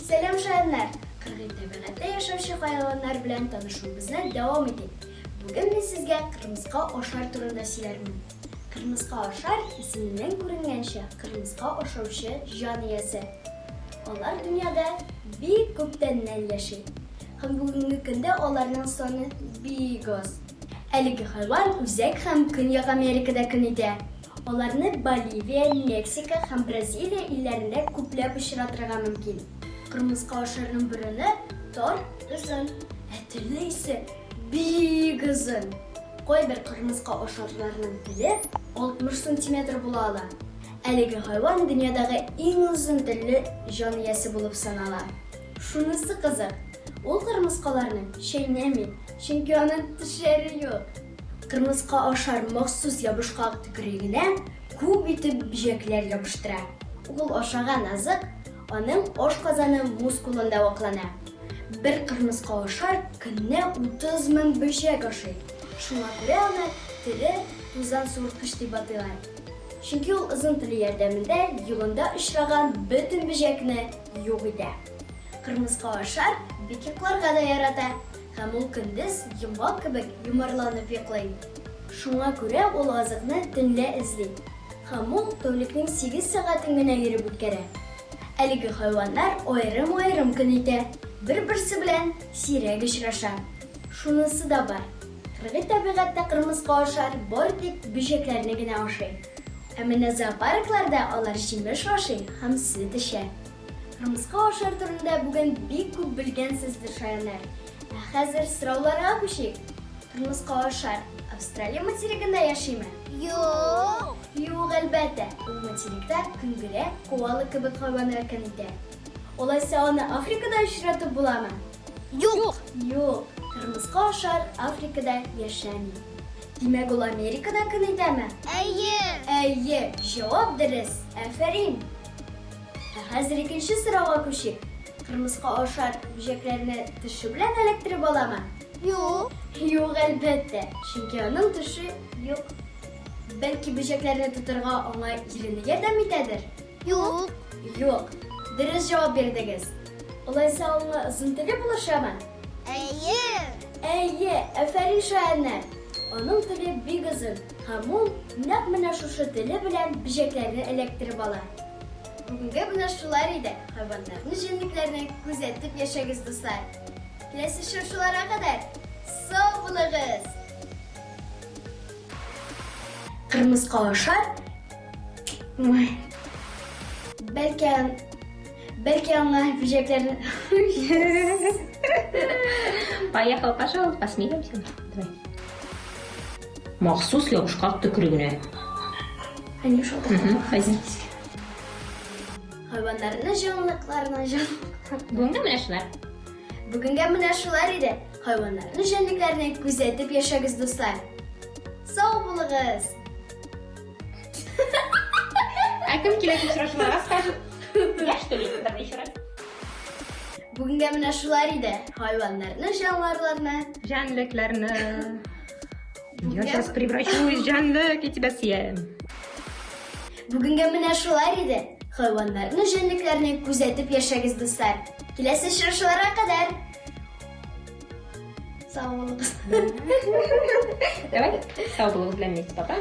Сәлам, шаяннар! Кыргый табигатьтә яшәүче хайваннар белән танышуыбызны дәвам итик. Бүген мин сезгә кырмыска ашар турында сөйләрмен. Кырмыска ашар, исеменнән күренгәнчә, кырмыска ашаучы җан иясе. Алар дөньяда бик күптәннән яши. Һәм бүгенге көндә аларның саны бик аз. Әлеге хайван Үзәк һәм Көньяк Америкада көн итә. Аларны Боливия, Мексика һәм Бразилия илләрендә күпләп очратырга мөмкин. Кырмыска ашарның борыны тар, озын, ә теле исә бик озын. Кайбер кырмыска ашарларның теле 60 сантиметр була ала. Әлеге хайван дөньядагы иң озын телле җан иясе булып санала. Шунысы кызык, ул кырмыскаларны чәйнәми, чөнки аның тешләре юк. Кырмыска ашар махсус ябышкак төкерегенә күп итеп бөҗәкләр ябыштыра. Ул ашаган азык аның ашказаны мускулында ваклана. Бер кырмыска ашар көненә 30 мең бөҗәк ашый. Шуңа күрә аны тере тузан суырткыч дип атыйлар. Чөнки ул озын теле ярдәмендә юлында очраган бөтен бөҗәкне юк итә. Кырмыска ашар, бик йокларга да ярата һәм ул көндез йомгак кебек йомарланып йоклый. Шуңа күрә ул азыкны төнлә эзли һәм ул тәүлекнең сигез сәгатен генә йөреп үткәрә. Әлеге хайваннар аерым-аерым көн итә, бер-берсе белән сирәк очраша. Шунысы да бар, кыргый табигатьтә кырмыска ашар бары тик бөҗәкләрне генә ашый. Ә менә зоопаркларда алар җимеш ашый һәм сөт эчә. Кырмыска ашар турында бүген бик күп белгәнсездер, шаяннар. Ә хәзер сорауларга күчик. Кырмыска ашар Австралия материгында яшиме? Юк. Юк, әлбәттә. Ул материкта көнгерә, коала кебек хайваннар көн итә. Алайса аны Африкада очратып буламы? Юк. Юк, кырмыска ашар Африкада яшәми. Димәк, ул Америкада көн итәме? Әйе. Әйе, җавап дөрес. Афәрин. Ә хәзер икенче сорауга күчик. Кырмыска ашар бөҗәкләрне теше белән эләктереп аламы? Юк. Юк, әлбәттә, чөнки аның теше юк. Бәлки бөҗәкләрне тотарга аңа ирене ярдәм итәдер? Юк. Юк. Дөрес җавап бирдегез. Алайса аңа озын теле булышамы? Әйе. Әйе, афәрин шаяннар. Аның теле бик озын, һәм ул нәкъ менә шушы теле белән бөҗәкләрне эләктереп ала. Бүгенгә менә шулар иде. Хайваннарны, җәнлекләрне күзәтеп яшәгез, дуслар. Киләсе очрашуларга кадәр сау булыгыз! Кырмыска ашар. Бәлки, бәлки аңа бөҗәкләрне... Поехал, пошел, посмеемся. Давай. Махсус ябышкак төкерегенә. Возьмите. Хайваннарны, җанлыкларны, җан... Бүгенгә менә шулар. Бүгенгә менә шулар иде. Хайваннарны, җәнлекләрне күзәтеп яшәгез, дуслар. Сау булыгыз! Ә кем киләсе очрашуларга скажет? Я, что ли? Давай еще раз. Бүгенгә менә шулар иде. Хайваннарны, җанварларны. Җәнлекләрне. Я сейчас превращусь в җәнлек и тебя съем. Бүгенгә менә шулар иде. Хайваннарны, җәнлекләрне күзәтеп яшәгез, дуслар. Киләсе очрашуларга кадәр. Сау булыгыз. Давай, сау булыгыз белән вместе пока.